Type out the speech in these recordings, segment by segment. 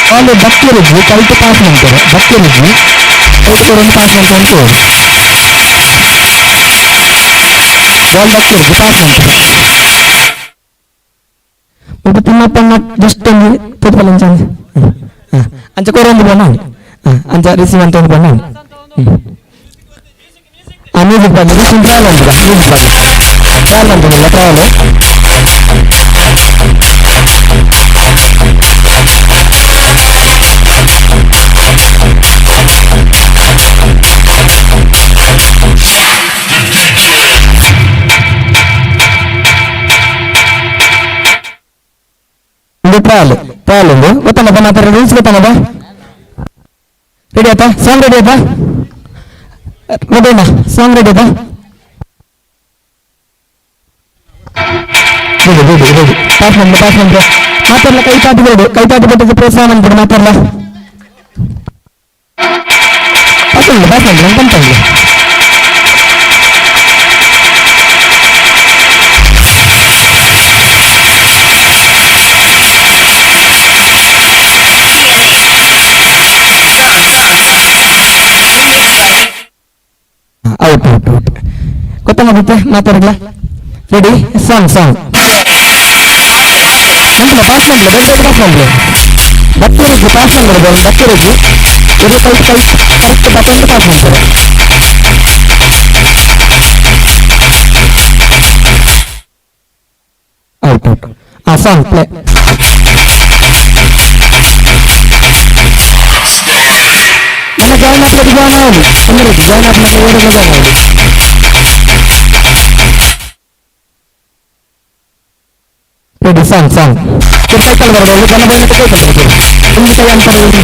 Ball ಬತ್ತಿರುಜಿ ಕೈಟ್ pass ಮಾಡ್ತಾರೆ ಬತ್ತಿರುಜಿ ಕೈಟ್ ಕೊರೊಂದು ಪಾಸ್ ಮಾಡ್ತಾರೆ ಬಾಲ್ ಬತ್ತಿರುಜಿ ಪಾಸ್ ಮಾಡ್ತಾರೆ ಒಬ್ಬ ತಿಮ್ಮಪ್ಪಣ್ಣ ಜಸ್ಟ್ ಒಂದು ತೂತ್ಪಲ್ಲ ಅಂಚ ಅಂಚ ಕೊರೊಂದು ಬಣ್ಣ ಅಂಚ ರಿಸೀವ್ ಅಂತ ಒಂದು ಬಣ್ಣ ಆ ಮ್ಯೂಸಿಕ್ ಬಂದು ಟ್ರಾವೆಲ್ ಅಂತ ಮ್ಯೂಸಿಕ್ ಬಂದು ಟ್ರಾವೆಲ್ ಅಂತಲ್ಲ ಟ್ರಾವೆಲ್. ಇದು ಟ್ರಾವೆಲ್ ಟ್ರಾವೆಲ್ ಒಂದು ಗೊತ್ತಲ್ಲಪ್ಪ, ಮಾತಾಡ ರೂಲ್ಸ್ ಗೊತ್ತಲ್ಲಪ್ಪ. ರೆಡಿ ಆಯ್ತಾ? ಸಾಂಗ್ ರೆಡಿ ಆಯ್ತಾ? ರೆಡಿನಾ? ಸಾಂಗ್ ರೆಡಿ ಆಯ್ತಾ? Ready ready ready. Pass ಮಂದ್ರೆ pass ಮಂದ್ರೆ ಮಾತಾಡಲ್ಲ. ಕೈ ಚಾಟಿ ಬಿಡು, ಕೈ ಚಾಟಿ ಬಿಟ್ಟು ಪ್ರೋತ್ಸಾಹ ಮಾಡ್ಬಿಡು. ಮಾತಾಡಲ್ಲ, ಪಾಸ್ ಮಂದ್ರೆ ಪಾಸ್ ಮಂದ್ರೆ ನಂಗೆ ಬಂತಂದ್ರೆ. Out out out. ಗೊತ್ತಾಗುತ್ತೆ ಮಾತಾಡಲ್ಲ. Ready song song ಮಂತ್ಲ pass ಮಾಡ್ಲಿ, ಬೇಗ ಬೇಗ ಪಾಸ್ ಮಾಡ್ಲಿ. ಬತ್ತಿರಜ್ಜಿ ಪಾಸ್ ಮಾಡ್ಬೋದು, ಬತ್ತಿರಜ್ಜಿ ಇದು ಕೈ ಕೈ ಕರೆಕ್ಟ್ ಬತ್ತೊಂದು ಪಾಸ್ ಮಾಡ್ತಾರೆ. Out out. ಆ ಸಾಂಗ್ ಪ್ಲೇ. ನನ್ನ ಜಾಯ್ನ್ ಆಗ್ಲಿಕ್ಕೆ ಜಾಯ್ನ್ ಆಗಲಿ ಅಂದ್ರೆ ಜಾಯ್ನ್ ಆಗ್ಲಿಕ್ಕೆ ಏರೆಲ್ಲ ಜಾಯ್ನ್ ಆಗಲಿ. Ready song song. ಕೈಕಲ್ ಬರಬಹುದು, ಗಣ ಬೈನ ಕೈಕಲ್ ಬರಬಹುದು. ಒಂದು ಕೈ ಅಂತಾರೆ ಒಂದು.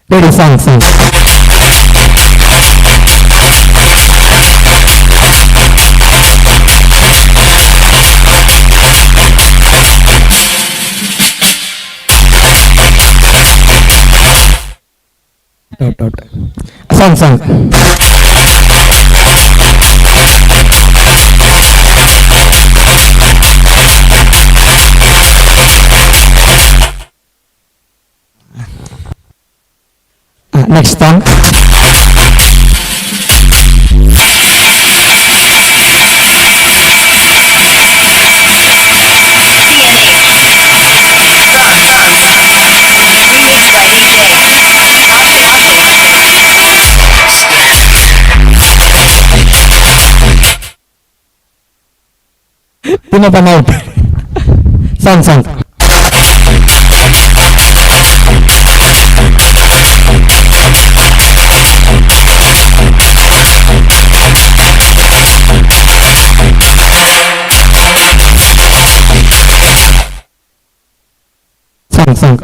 Ready song song. Out out. Song song. Next song. Remixed by DJ Thimmappanna out. Song song. Song song.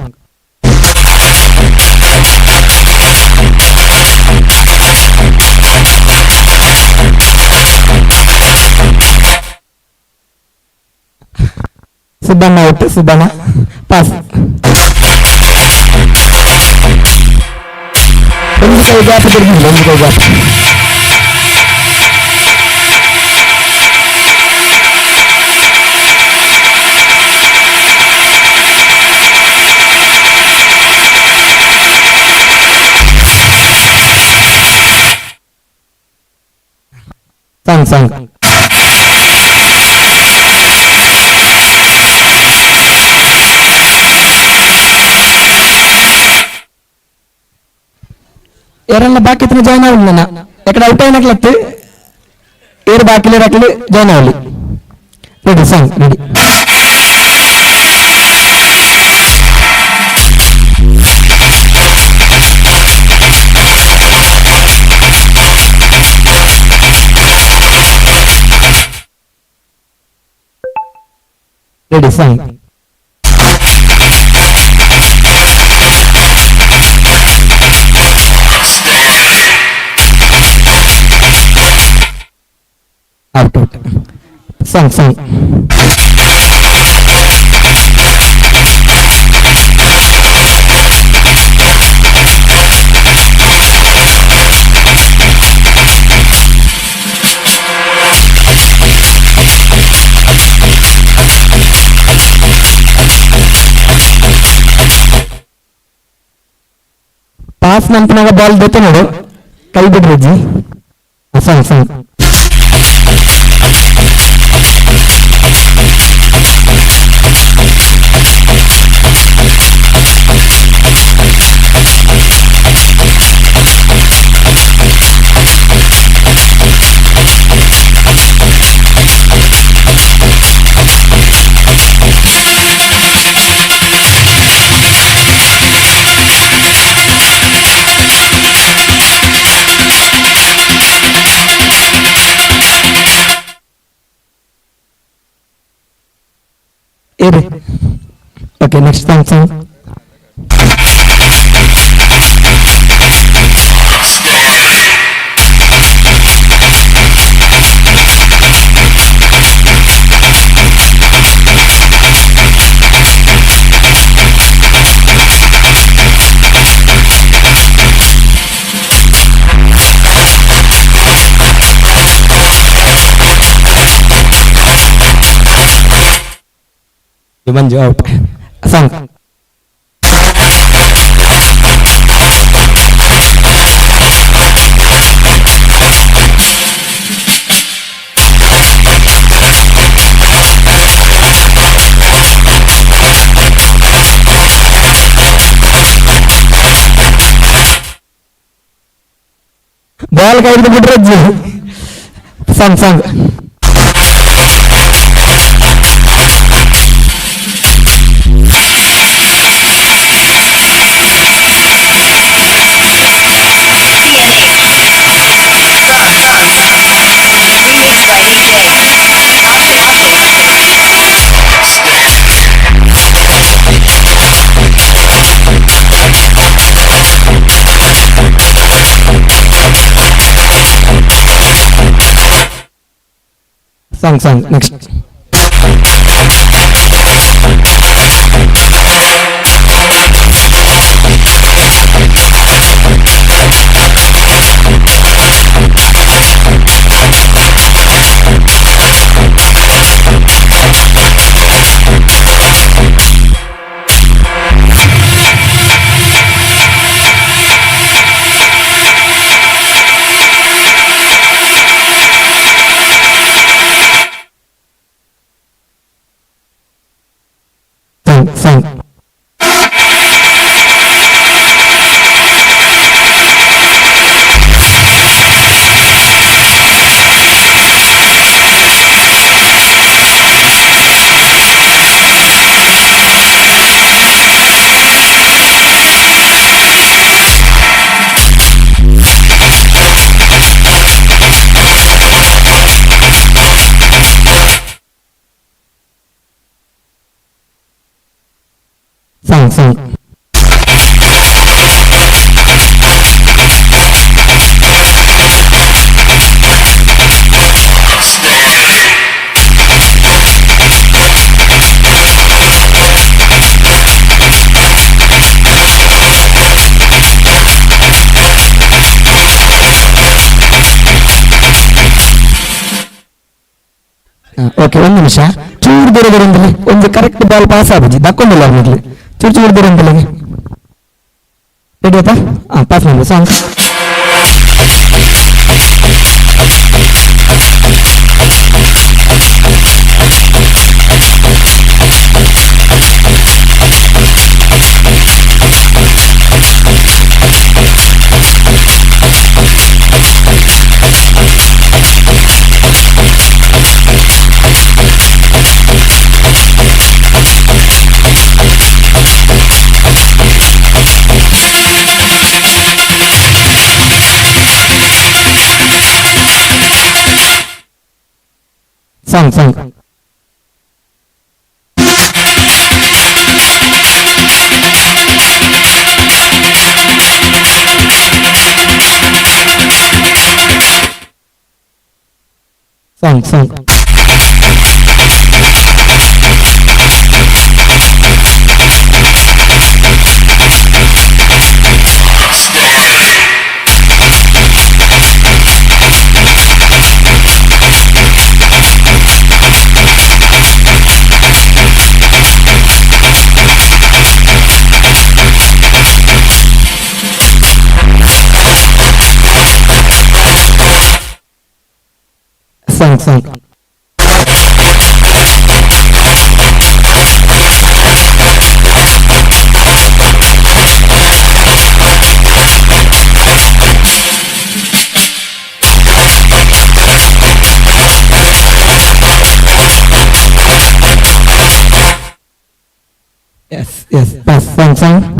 Subbanna out. Subbanna pass. ಒಂದು ಕೈ ಗ್ಯಾಪ್ ತಿರುಗಿಲ್ಲ, ಒಂದು ಕೈ gap. Song song. ಯಾರೆಲ್ಲ ಬಾಕಿ ಇತ್ತು ಜಾಯ್ನ್ ಆಗಲಿ. ನನ್ನ ಎಕಡೆ ಔಟ್ అయినట్లయితే ಏರು ಬಾಕಿ ರಕ್ಲಿ ಜಾಯ್ನ್ ಆಗಲಿ. Ready song ready. Ready song. Out out. Song song. Pass ಮನ್ಪುನಾಗ ball ದೆತ್ತ ನೋಡು ಕೈ ಬಿಡ್ರಜ್ಜಿ. Song song. ಇರಿ. Okay, next song song. Manju out. Song. Ball ಕೈ ಹಿಡಿದು ಬಿಟ್ರಜ್ಜಿ. Song song. Remixed by DJ Asif. Song song next. Song song. Song song. Okay, ಒಂದು ನಿಮಿಷ. ಚೂರು ದೂರ ದೂರ ಒಂದು correct ball pass ಆಗುಜಿ ದಕ್ಕೊಂದಿಲ್ಲ ಅವ್ನಿಗೆ. ಚೂರು ಚೂರು ದೂರ ಅಂದಿಲ್ಲ. ರೆಡಿ ಆಯ್ತಾ? ಹಾಂ, ಪಾಸ್ ಮಾಡಿ. Song song song. Song song. Song song yes yes pass song song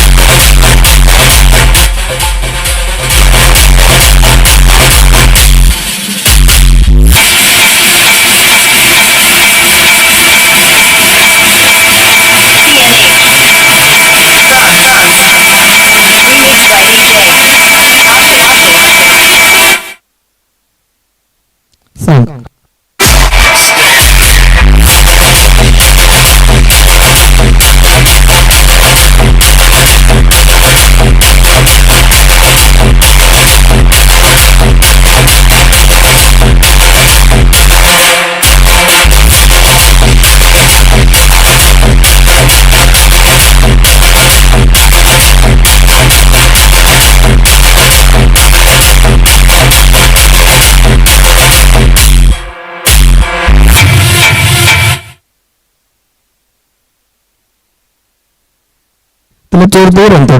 Remix by DJ Ashu. Song ತುಂಬ ಚೂರು ದೂರ ಅಂತ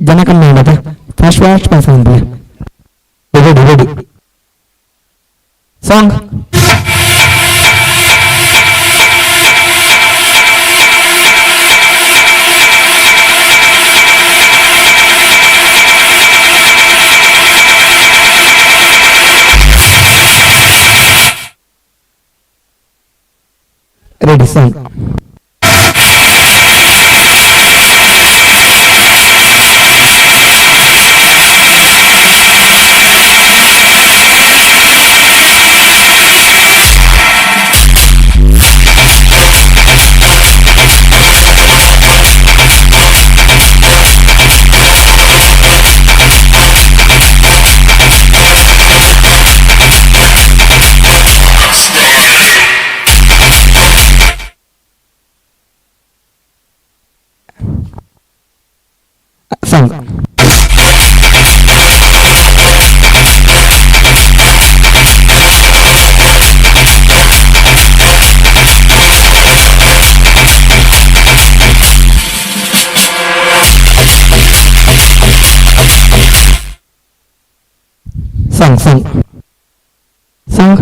ಜನ ಕಮ್ಮಿ ಆಗತ್ತೆ fast fast pass ಅಂತಾರೆ. Ready ready song ready song song song song song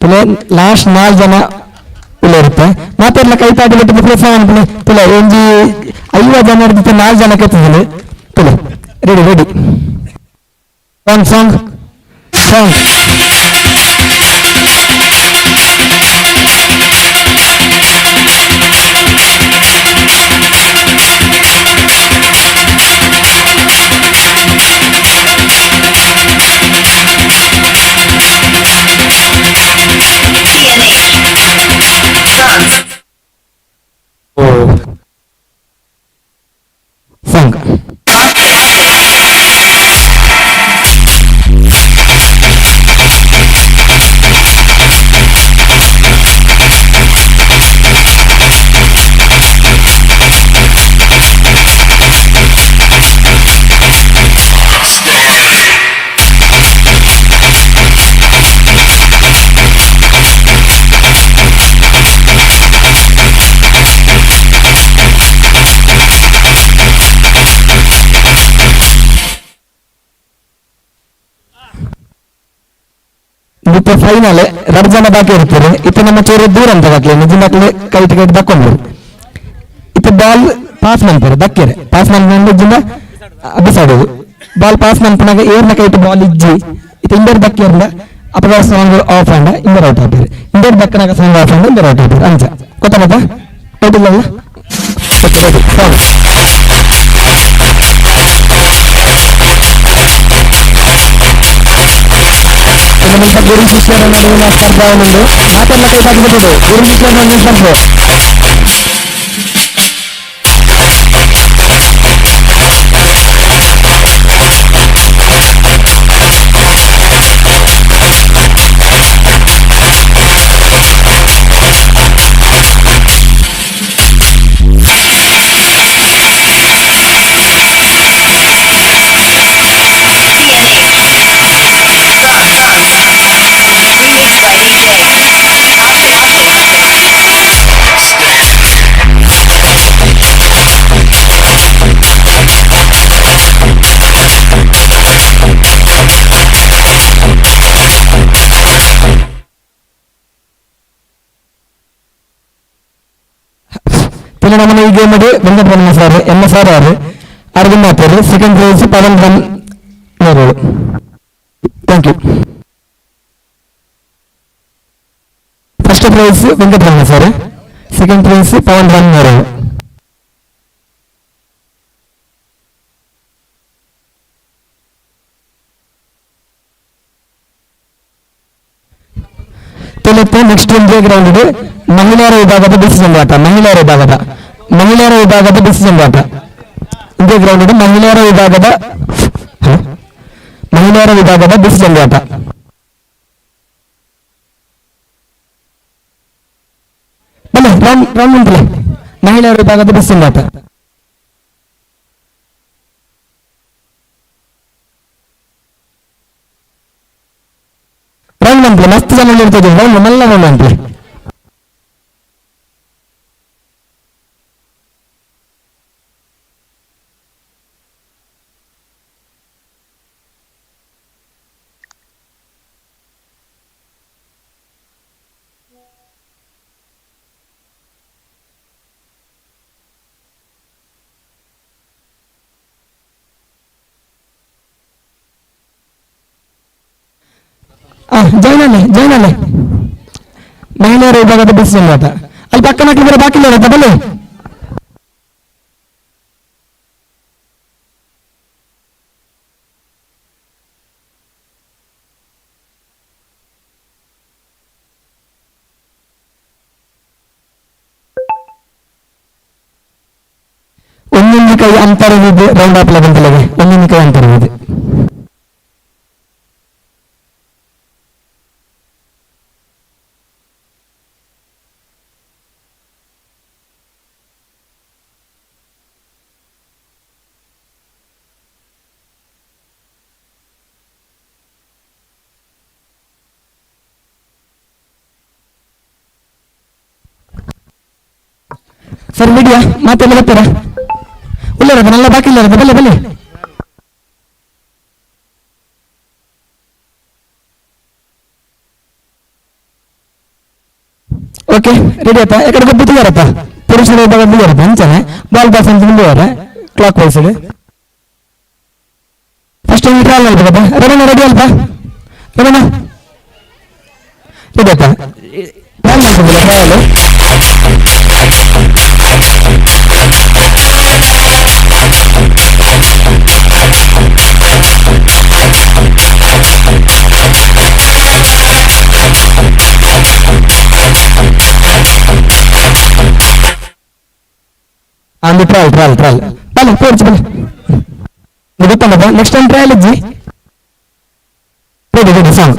ತುಲೆ last ನಾಲ್ ಜನ ಉಳ್ಳೇರುತ್ತೆ ಮಾತೆಲ್ಲ ಕೈ ತಾಟಿ ಬಿಟ್ಟು ಪ್ರೋತ್ಸಾಹ ಅನ್ಪುಣೆ ತುಲೆ ಒಂಜಿ 50 ಜನ ಇರ್ದಿತ್ತೆ 4 ಜನ ಕೆತ್ತಿದ್ದೀನಿ ತುಲೆ ready ready song song song TNH. Sons. Song ಇತ್ತೆ ಫೈನಲ್ ರಡ್ ಜನ ಬಾಕಿ ಇರ್ತಾರೆ ಇತ್ತೆ ನಮ್ಮ ಚೂರು ದೂರ ಅಂತ ಹಾಕ್ಲಿ ನಿಜ ಕೈ ಟಿಕೆಟ್ ದಕ್ಕೊಂಡ್ರು ಇತ್ತೆ ಬಾಲ್ ಪಾಸ್ ಮಾಡ್ತಾರೆ ದಕ್ಕೆರೆ ಪಾಸ್ ಮಾಡ್ಕೊಂಡು ಜಿಂದ ಬಿಸಾಡೋದು ಬಾಲ್ ಪಾಸ್ ಮಾಡ್ಪನಾಗ ಏರ್ನ ಕೈಟ್ ಬಾಲ್ ಇಜ್ಜಿ ಇತ್ತೆ ಇಂದರ್ ದಕ್ಕಿರ್ಲ ಅಪದ ಸಾಂಗ್ ಆಫ್ ಅಂಡ ಇಂದರ್ ಔಟ್ ಆಗ್ತಾರೆ ಇಂದರ್ ದಕ್ಕನಾಗ ಸಾಂಗ್ ಆಫ್ ಅಂಡ ಇಂದರ್ ಔಟ್ ಆಗ್ತಾರೆ ಅಂಚ ಗೊತ್ತಾಗತ್ತಾ ಟೋಟಲ್ ಅಲ್ಲ okay ready song. ಮುಲ್ಪ ಗುರು ಶಿಷ್ಯರ ನಡುವಿನ ಸ್ಪರ್ಧೆ ಉಂಡು. ಮಾತೆಲ್ಲ ಕೈ ತಾಕಿಬಿಟ್ಟು ಗುರು ಶಿಷ್ಯರ ನಡುವಿನ ಸ್ಪರ್ಧೆ. CNH. Remix by DJ. പിന്നെ ನಮ್ಮ ಈ game Venkataramana sir, M S R ಅವರು ಅರವಿಂದ್ ಆತರು. ಸೆಕೆಂಡ್ ಪ್ರೈಸ್ ಪವನ್ ರನ್ ನೇರೋಳು. Thank you. First prize Venkataramana sir, second prize Pavan Ram Nerolu. ತಿಳಿಯುತ್ತೆ. ನೆಕ್ಸ್ಟ್ ಒಂದು ಗ್ರೌಂಡ್ ಇದೆ ಮಹಿಳೆಯರ ವಿಭಾಗದ ಡಿಸಿಷನ್ ಆಟ. ಮಹಿಳೆಯರ ವಿಭಾಗದ ಡಿಸಿಷನ್ ಆಟ ಇದೇ ಗ್ರೌಂಡ್ ಇದೆ. ಮಹಿಳೆಯರ ವಿಭಾಗದ, ಹಲೋ, ಮಹಿಳೆಯರ ವಿಭಾಗದ ಡಿಸಿಷನ್ ಆಟ. ಬನ್ನಿ, ರೌಂಡ್ ರೌಂಡ್ ಉಂಟಲ್ಲ. ಮಹಿಳೆಯರ ವಿಭಾಗದ ಡಿಸಿಷನ್ ಆಟ. ರೌಂಡ್ ಅಂತಲೇ ಮಸ್ತ್ ಜನ ಇರ್ತದೆ. ರೌಂಡ್ ಮಲ್ಲ ರೌಂಡ್ ಅಂತಲೇ. ಆ ಜಾಯ್ನ್ ಅಲ್ಲೇ, ಜಾಯ್ನ್ ಅಲ್ಲೇ. ಮಹಿಳೆಯರ ವಿಭಾಗದ ಡಿಸಿಷನ್ ಆಟ. ಅಲ್ಲಿ ಪಕ್ಕ ಮಕ್ಕಳು ಬರೋ ಬಾಕಿ ಇಲ್ಲ, ಬನ್ನಿ. ಒಂದೊಂದು ಕೈ ಅಂತರವಿದೆ. ರೌಂಡ್ ಆಪ್ ಬಂತಲಗೆ ಒಂದೊಂದು ಕೈ ಅಂತರವಿದೆ. ಸರ್, ರೆಡಿಯಾ? ಮಾತೆಲ್ಲ ಬರ್ತೀರಾ? ಉಳ್ಳಾರದ ನಲ್ಲ ಬಾಕಿ ಇಲ್ಲ. ಬಲ್ಲೆ ಬಲ್ಲೆ. ಓಕೆ, ರೆಡಿ ಆಯ್ತಾ? ಎಕಡೆ ಗೊಬ್ಬ ಪುರುಷರ ವಿಭಾಗ ಮುಂದುವರತ್ತ ಅಂಚನೆ ಬಾಲ್ ಪಾಸ್ ಅಂತ ಮುಂದುವರೆ. Clock wise first time trial ಮಾಡ್ಬೇಕಪ್ಪ. ರಮಣ, ರೆಡಿ ಅಲ್ಪ? ರಮಣ, ರೆಡಿ ಆಯ್ತಾ? ಟ್ರಯಲ್ ಮಾಡ್ಕೊಂಡಿಲ್ಲ ಟ್ರಯಲ್. ಅಂದು ಟ್ರಯಲ್ ಟ್ರಯಲ್ ಟ್ರಯಲ್. ಬಲ್ಲ ತೋರಿಸಿ, ಬಲ್ಲ. ಗೊತ್ತಲ್ಲಪ್ಪ, ನೆಕ್ಸ್ಟ್ ಟೈಮ್ ಟ್ರಯಲ್ ಇಜ್ಜಿ. Ready ready song.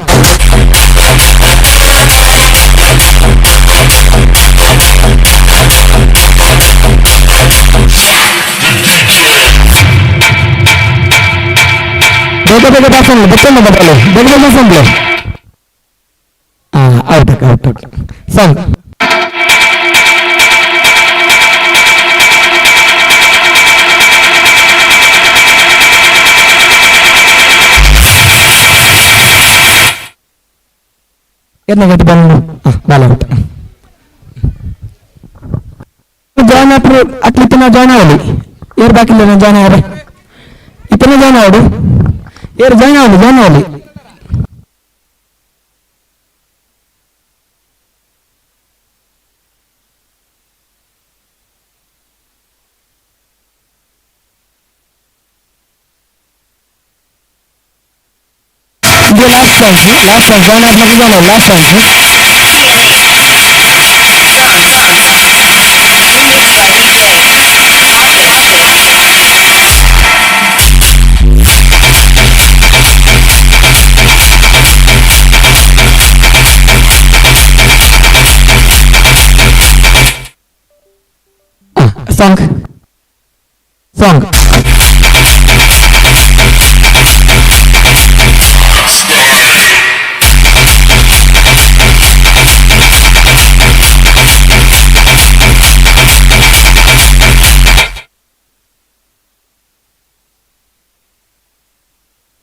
ಬೇಗ ಬೇಗ ಪಾಸ್ ಗೊತ್ತಲ್ಲ ಬರಲ್ಲ. ಬೇಗ ಬೇಗ ಪಾಸ್. ಹಾಂ, ಔಟ್ ಔಟ್ ಔಟ್. ಸಾಂಗ್. ಎನ್ನ ಗಟ್ಟಿ ಬಂದು ಹಾಂ ಬಾಲ ಔಟ್. ಜಾಯ್ನ್ ಆಪರು ಅಟ್ಲಿತ್ತನ ಜಾಯ್ನ್ ಆಗಲಿ. ಏರ್ ಬಾಕಿಲ್ಲ ಜಾಯ್ನ್ ಆಗ ಇತ್ತನ ಜಾಯ್ನ್ ಆವಡು. ಏರ್ ಜಾಯ್ನ್ ಆಗಲಿ, ಜಾಯ್ನ್ ಆಗಲಿ. Last chance, last chance, join ಆದ್ಮೇಲೆ join, last chance. Song, song.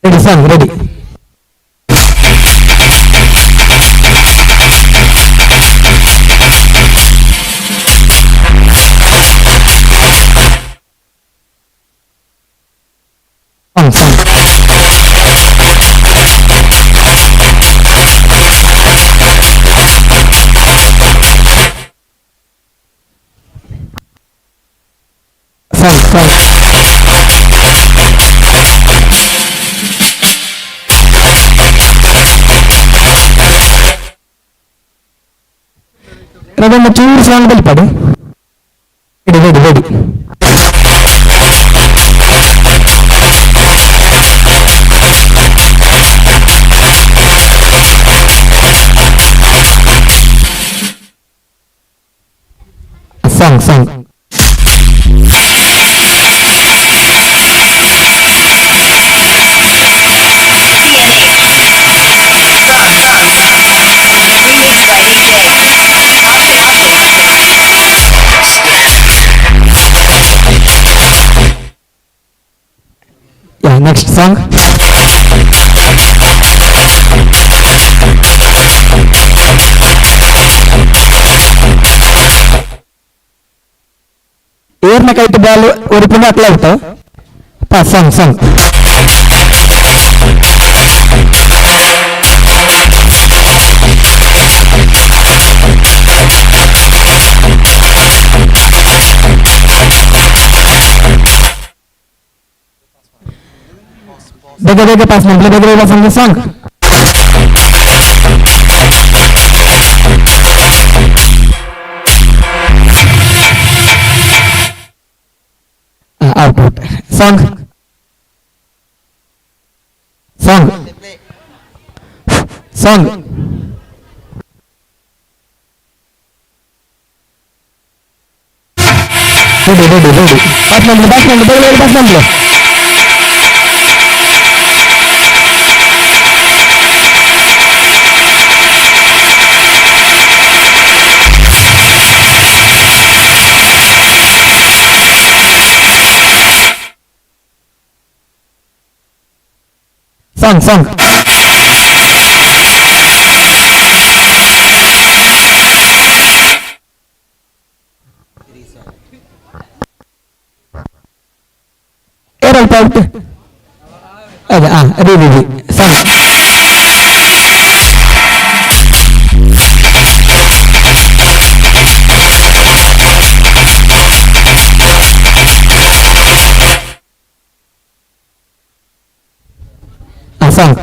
Ready, song ready. Song, song. Song, song. ರವಣ್ಣ ಚೂರು ಸಾಂಗ್ ಬಲ್ಪಡು. Ready, ready, ready. Song, song. Yeah, next song. ಏರ್ನ ಕೈಟ್ ಬಾಲ್ ಒರಿಪುಂಡ ಅಕ್ಲ out. Pass, song, song. ಬೇಗ ಬೇಗ pass ಮಾಡ್ಲಿ, ಬೇಗ ಬೇಗ ಪಾಸ್ ಮಾಡ್ಲಿ. Song. Out, out. Song, song, song. Ready, ready, ready. Pass ಮಾಡ್ಲಿ, ಪಾಸ್ ಮಾಡ್ಲಿ, ಬೇಗ ಬೇಗ ಪಾಸ್ ಮಾಡ್ಲಿ. Song, song. ಏರಲ್ಪ out. ಅದೇ, ಹಾ, ready, ready. Song. ಹಾ, ಸಾಂಗ್.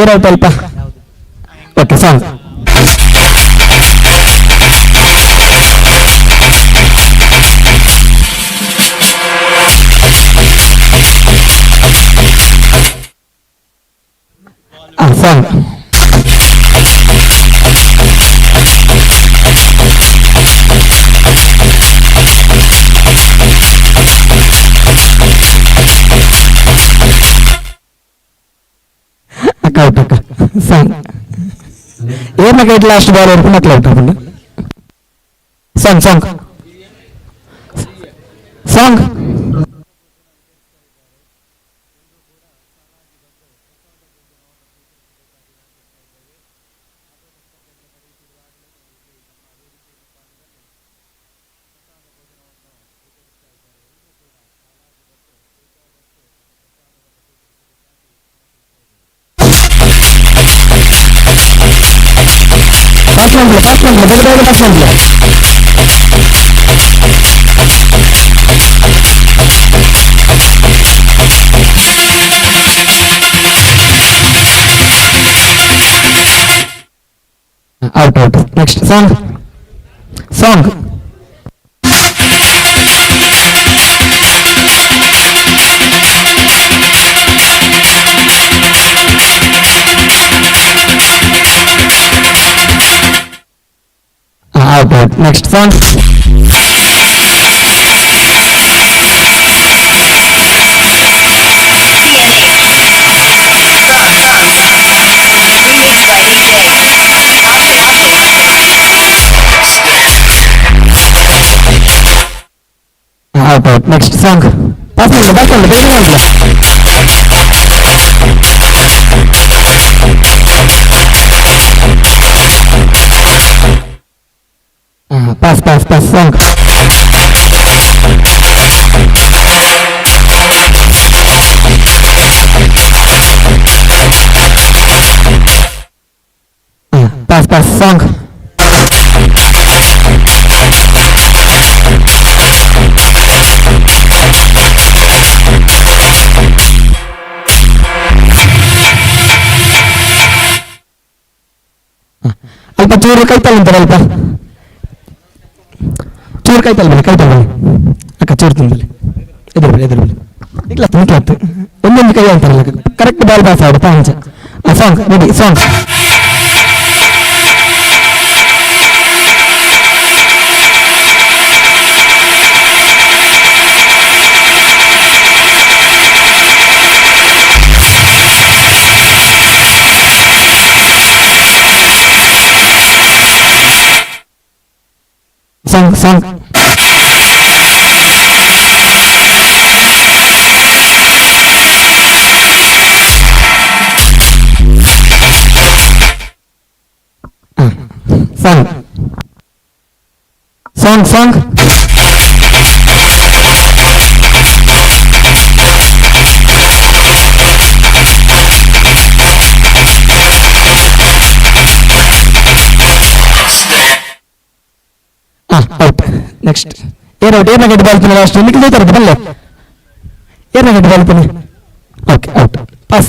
ಏರ್ ಔಟ್ ಅಲ್ಪ. Okay, song. ಹಾ, ಸಾಂಗ್. ಅಕ್ಕ ಔಟ್ ಅಕ್ಕ. ಸಾಂಗ್. ಏರ್ನ ಕೈಟ್ ಲಾಸ್ಟ್ ಬಾಲ್ ಒರ್ಪುಂಡು, ಅಕ್ಲ ಔಟ್ ಆಪುಂಡು. Song, song, song. Pass ಮಾಡ್ಲಿ, ಪಾಸ್ ಮಾಡ್ಲಿ, ಬೇಗ ಬೇಗ ಪಾಸ್ ಮಾಡ್ಲಿ. Out, out. Next song, song. Out, out. Next song. CNH. Song, song. Remix by DJ. Akshay. Out, out. Next song. Pass ಮಾಡ್ಲಿ, pass ಮಾಡ್ಲಿ, ಬೇಗ ಮಾಡ್ಲಿ. Pass, pass, pass. Song. Pass, pass. Song. ಅಲ್ಪ ಚೂರು ಕೈತಲ್ಲ ಅಂತಾರೆ, ಅಲ್ಪ ಚೂರು ಕೈತಲ್ಲ ಬನ್ನಿ, ಕೈತಲ್ಲ ಬನ್ನಿ ಅಕ್ಕ, ಚೂರು ತಿಂದಲ್ಲಿ ಎದುರು ಬನ್ನಿ, ಎದುರು ಬನ್ನಿ. ನಿಕ್ಲತ್ತು ನಿಕ್ಲತ್ತು, ಒಂದೊಂದು ಕೈ ಅಂತಾರಲ್ಲ, correct ball pass ಆಡು ಪಂಚ. Song ready, song, song, song. Song, song, song. Out. Next. ಏನ್ ಔಟ್? ಏನ ಗಡ್ಡೆ ಬಾಲ್ತಾನೆ ಲಾಸ್ಟ್ ನಿಖಿಲ್ ಜೊತೆ ಬಲ್ಲೆ, ಏನ ಗಡ್ಡೆ ಬಾಲ್ತಾನೆ? Okay, out. Pass.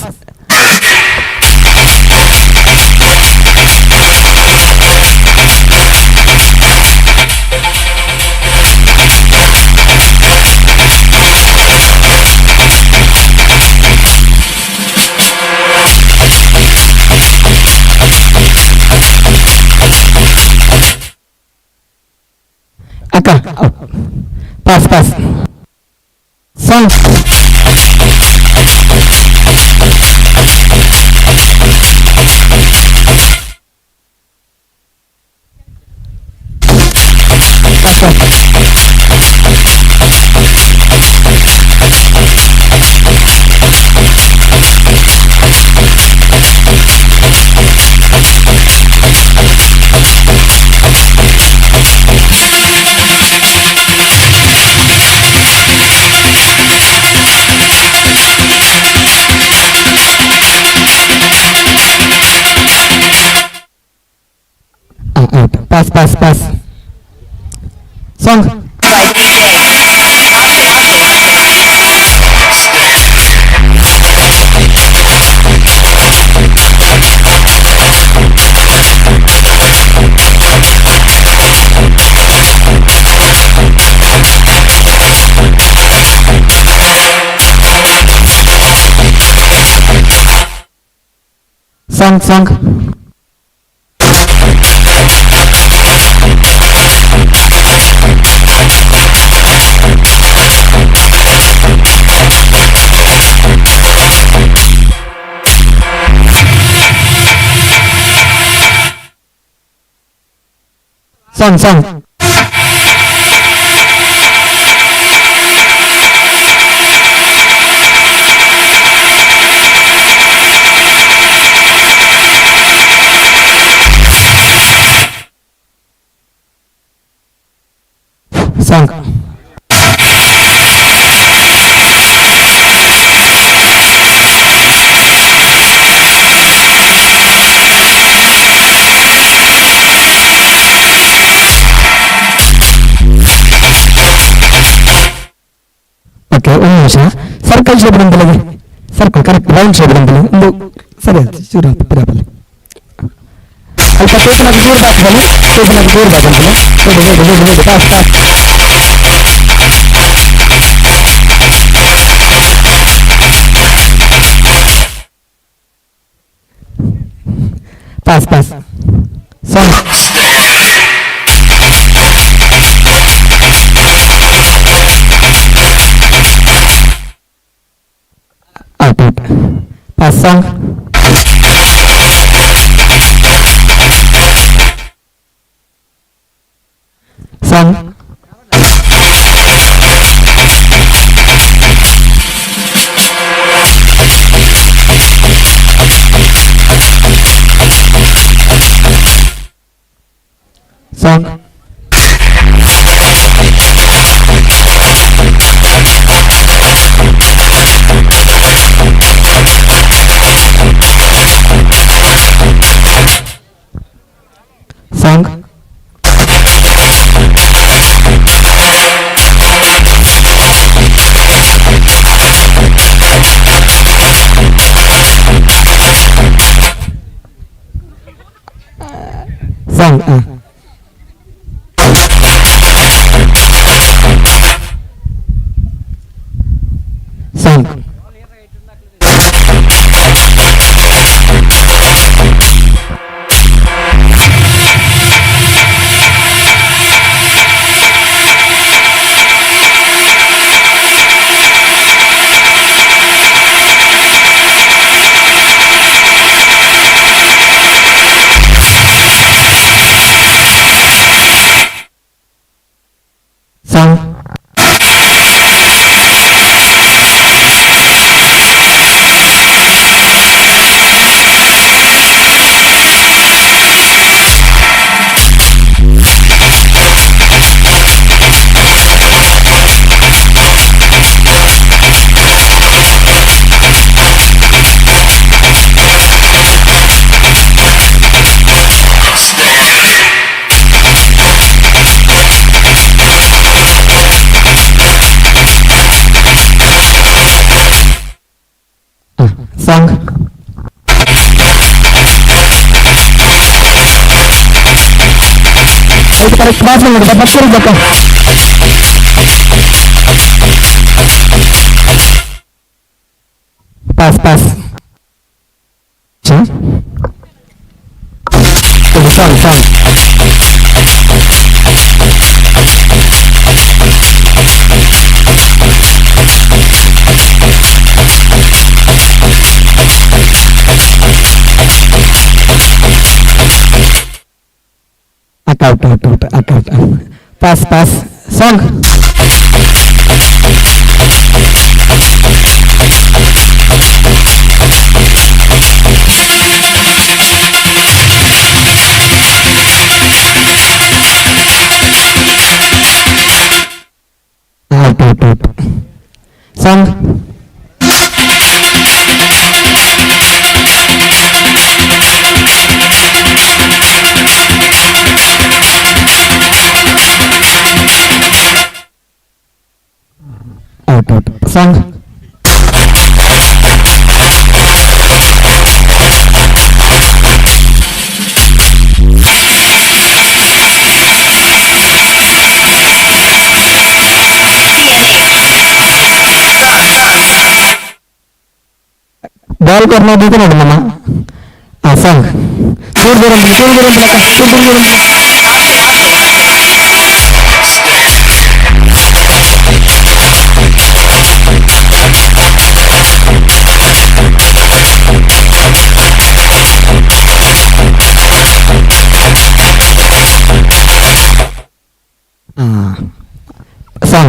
ಅಕ್ಕ, pass, pass. Song. Pass, pass. Out. Pass, pass, pass. Song. By DJ. Akshay. Song, song. Song, song. Song. ನಿಮಿಷ circle shape ಅಂತಲೇ circle correct round shape ಅಂತಲೇ ಒಂದು ಸರಿ ಆಯ್ತು ಶುರು ಪಿರಾಪಲ್ಲಿ ಅಲ್ಪ ಟೇಪನಾಗಿ ದೂರ ಬಾಕದಲ್ಲಿ ಟೇಪನಾಗಿ ದೂರ ಬಾಕಂತಲೇ ready ready ready ready pass pass pass pass song out out pass song song song song song song song song అయితే కరెక్ట్ పాస్ ಮಾಡಿ ಬಕ್ಕರಿ ಬಕ್ಕ pass pass song song out out out out pass pass song out out out song out out song ball corner ದೀತ ನೋಡಿ ನಮ್ಮ ಆ song ದೂರ ದೂರ ದೂರ ದೂರ ದೂರ ದೂರ song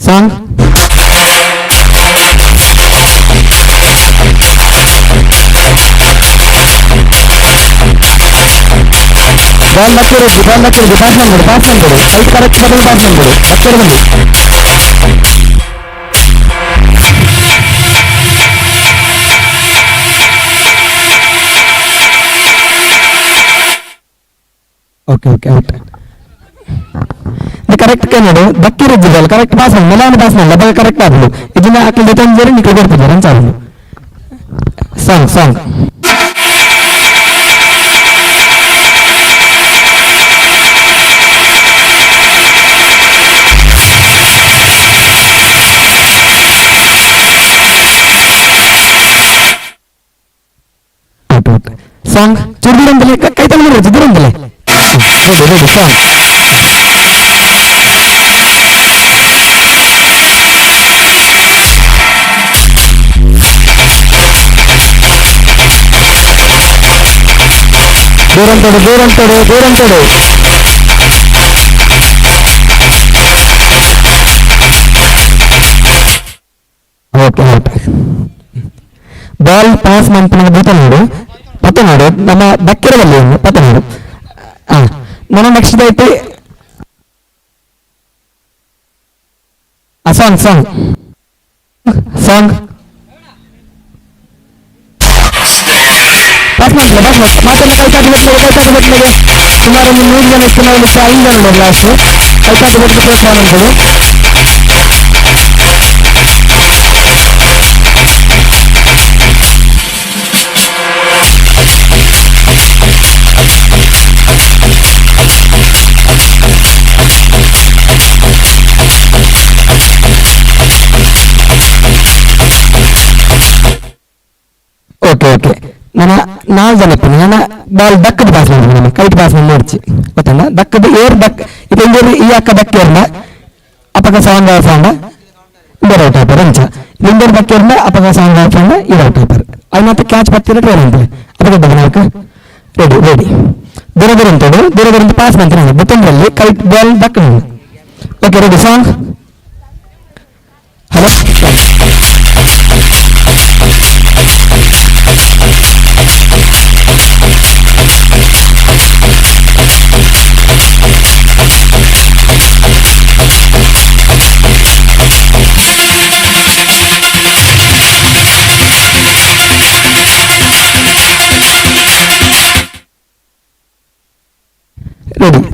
song ball ಬಕ್ಕರು ball ಬಕ್ಕರು pass ಮಾಡ್ಬಿಡು pass ಮಾಡ್ಬಿಡು height correct ಬದಲು ಪಾಸ್ ಮಾಡ್ಬಿಡು ಬಕ್ಕರು ಬನ್ನಿ okay okay out. Correct ಕೇನಡು ದಕ್ಕಿರಜ್ಜಿ ball correct pass ಮಾಡಿ ಮೆಲಾನ ಪಾಸ್ ಮಾಡಿ ಅದಾಗ ಕರೆಕ್ಟ್ ಆಗುದು ಇದನ್ನ ಅಕ್ಲ ಜೊತೆ ನಿಕ್ಲು ಬರ್ತಿದ್ದಾರೆ ಅಂತ ಆಗುದು. Song song song ಚುರುದುರಂತಲೇ ಕೈ ತಗೊಂಡು ಚುರುದುರಂತಲೇ ready ready song. ದೂರಂತಡು ದೂರಂತಡು ದೂರಂತಡು. Okay okay. Ball pass ಮಾಡ್ತಾನೆ ಬೂತ ನೋಡು ಪತ್ತ ನೋಡು ನಮ್ಮ ದಕ್ಕಿರದಲ್ಲಿ ಪತ್ತ ನೋಡು. ಹಾ ನನ್ನ ನೆಕ್ಸ್ಟ್ ಐತಿ song song song pass ಮಾಡ್ತಿಲ್ಲ ಪಾಸ್ ಮಾಡಿ ಮಾತಾಡ ಕೈ ತಾಟಿ ಬಿಟ್ಮೇಲೆ ಕೈ ತಾಟಿ ಬಿಟ್ಮೇಲೆ ಸುಮಾರು ಒಂದು 100 ಜನ ಇತ್ತು, ನಾವು ಇಲ್ಲಿ 5 ಜನ ಉಳ್ಳೇರು ಲಾಸ್ಟ್. ಕೈ ತಾಟಿ ಬಿಟ್ಟು ಪ್ರೋತ್ಸಾಹ ಮಾಡ್ಬೋದು. ಓಕೆ ಓಕೆ ನನ್ನ 4 ಜನ ಇಪ್ಪು ನನ್ನ ಬಾಲ್ ದಕ್ಕದ ಪಾಸ್ ಮಾಡಿದ್ವಿ ನಮ್ಮ ಕೈಟ್ ಪಾಸ್ ಮಾಡಿ ನೋಡ್ಚಿ ಗೊತ್ತಲ್ಲ ದಕ್ಕದ ಏರ್ ದಕ್ ಇಪ್ಪ ಇಂದೇರು ಈ ಅಕ್ಕ ದಕ್ಕೇರ್ನ ಅಪಕ ಸಾಂಗ್ ಆಫಾಂಡ ಇಂದೇರ್ ಔಟ್ ಆಪರ್ ಅಂಚ ಇಂದೇರ್ ದಕ್ಕೇರ್ನ ಅಪಕ ಸಾಂಗ್ ಆಫಾಂಡ ಇರ್ ಔಟ್ ಆಪರ್ ಅಯ್ನತ್ತ ಕ್ಯಾಚ್ ಪತ್ತಿರ ಟ್ರೈನ್ ಅಂತಲೇ ಅಪಕ ನಾಲ್ಕು ರೆಡಿ ರೆಡಿ ದೂರ ದೂರ ಅಂತೇಳಿ ದೂರ ದೂರ ಅಂತ ಪಾಸ್ ಮಾಡ್ತಾರೆ ಬುತ್ತಂದ್ರಲ್ಲಿ ಕೈಟ್ ball ದಕ್ಕ. Okay ready song. Hello ready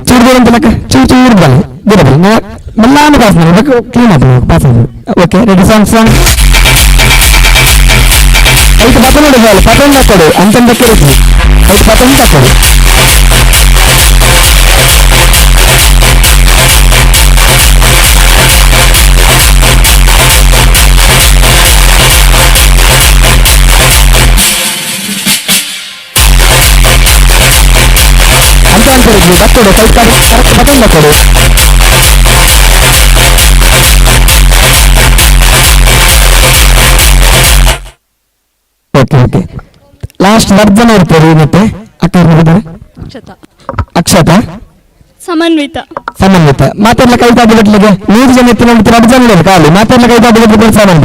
ಚೂರು ದೂರ ಅಂತ ಚೂರು ಚೂರು ಬಲ್ಲ ದೂರ ಬಲ್ಲ ನಾ ಮೆಲ್ಲಾನ ಪಾಸ್ ಮಾಡಿ ಕ್ಲೀನ್ ಆಗ್ತದೆ ಪಾಸ್ ಆಗಿದೆ. Okay ready song song. ಐದು ಪತ್ತ ನೋಡಿ ಬಾಲ್ ಪತ್ತೊಂದು ತಕ್ಕೊಡು ಅಂತಂದಕ್ಕೆ ಇರ್ತೀನಿ ಐದು ಪತ್ತೊಂದು ತಕ್ಕೊಡು. ಅಂತ ಅಂತ ಇರ್ಲಿ ತಕ್ಕೊಡು ಕೈ ಕರೆಕ್ಟ್ ಪತ್ತೊಂದು ತಕ್ಕೊಡು. Okay okay last ಜನ ಇರ್ತಾರೆ ಮತ್ತೆ ಅಕ್ಕ ಯಾರು? ಅಕ್ಷತಾ. ಅಕ್ಷತಾ. ಸಮನ್ವಿತ. ಸಮನ್ವಿತ ಮಾತಾಡ್ಲ ಕೈ ತಾಟಿ ಬಿಟ್ಲಿಗೆ 100 ಜನ ಎತ್ತಿ ನೋಡ್ತಾರೆ 2 ಜನ ಇದ್ದಾರೆ ಖಾಲಿ ಮಾತಾಡ್ಲ ಕೈ ತಾಟಿ ಬಿಟ್ಲಿಗೆ ಸಾಮಾನ್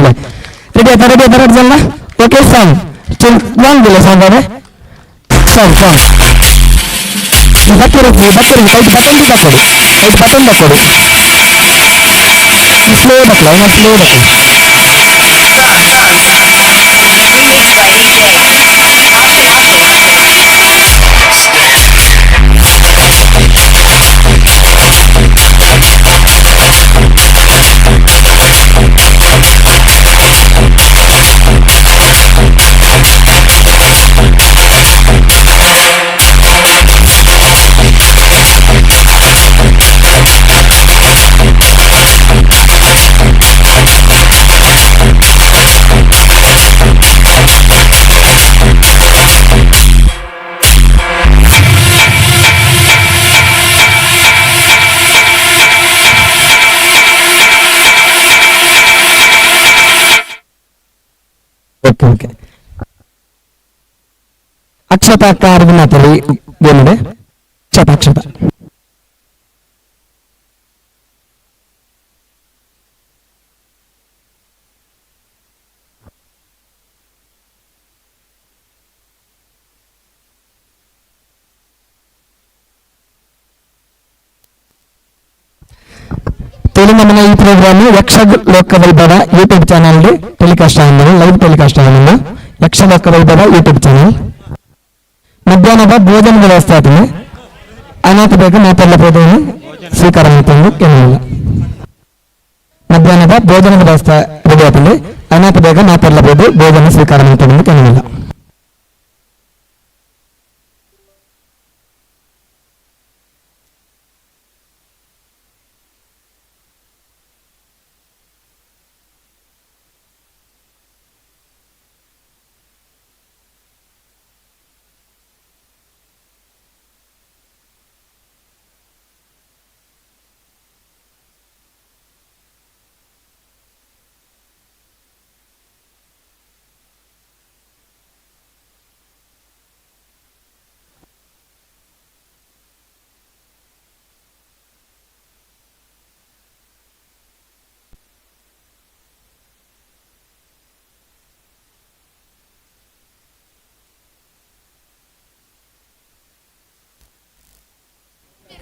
ರೆಡಿ ಆಯ್ತಾ ರೆಡಿ ಆಯ್ತಾ 2 ಜನ. Okay song long ಇಲ್ಲ ಸಾಂಗ್ ಅವರೇ ಸಾಂಗ್ ಸಾಂಗ್ ಬತ್ತಿರಕ್ಕೆ ಬತ್ತಿರಕ್ಕೆ ಕೈ ಬಟನ್ ತಕ್ಕೊಡು ಕೈ ಬಟನ್ ತಕ್ಕೊಡು ಸ್ಲೋ ಬಕ್ಲ ಇನ್ನೊಂದು slow ಬಕ್ಲ. Remix by DJ. Okay okay Akshata ಅಕ್ಕ ಅರ್ಧ ಮಾತಾಡಿ ಏನಿದೆ ಅಕ್ಷತಾ ಅಕ್ಷತಾ. ತೆಲುಗು ಈ programme Yakshaloka Vaibhava YouTube channel telecast ಆಗಿದೆ, ಲೈವ್ ಟೆಲಿಕಾಸ್ಟ್ ಆಗಿದೆ. ಯಕ್ಷಲೋಕ ವೈಭವ ಯೂಟ್ಯೂಬ್ ಚಾನಲ್. ಮಧ್ಯಾಹ್ನದ ಭೋಜನ ವ್ಯವಸ್ಥೆ ಆಗ್ತದೆ. ಅನಾಥ ಬೇಕು ಮಾತಾಡಲ ಪ್ರಧಾನ ಸ್ವೀಕಾರ ಮಾಡ್ಕೊಂಡು ಕೇಳಲಿಲ್ಲ. ಮಧ್ಯಾಹ್ನದ ಭೋಜನದ ವ್ಯವಸ್ಥೆ ರೆಡಿ ಆತಂದ್ರೆ ಅನಾಥ ಬೇಗ ಮಾತಾಡಬಹುದು, ಭೋಜನ ಸ್ವೀಕಾರ ಮಾಡ್ಕೊಂಡು ಕೇಳಲಿಲ್ಲ.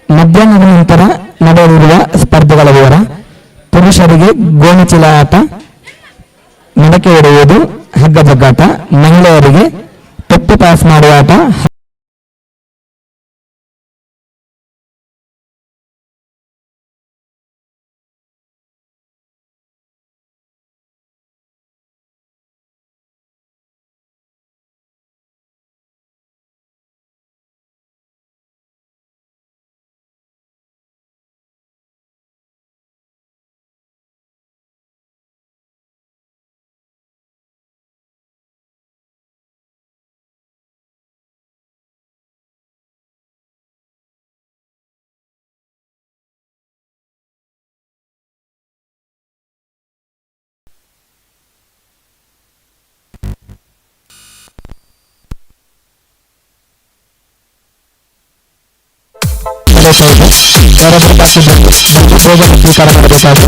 ಮಧ್ಯಾಹ್ನದ ನಂತರ ನಡೆಯಲಿರುವ ಸ್ಪರ್ಧೆಗಳ ವಿವರ: ಪುರುಷರಿಗೆ ಗೋಣಿಚೀಲ ಆಟ, ಮಡಕೆ ಹೊಡೆಯುವುದು, ಹಗ್ಗ ಜಗ್ಗಾಟ; ಮಹಿಳೆಯರಿಗೆ ತೊಪ್ಪೆ ಪಾಸ್ ಮಾಡುವ ಆಟ. ಯಾರಾದರೂ ಬಾಕಿ ಇದ್ದರೆ ಬಂದು ಭೋಜನ ಸ್ವೀಕಾರ ಮಾಡಬೇಕಾಗಿ.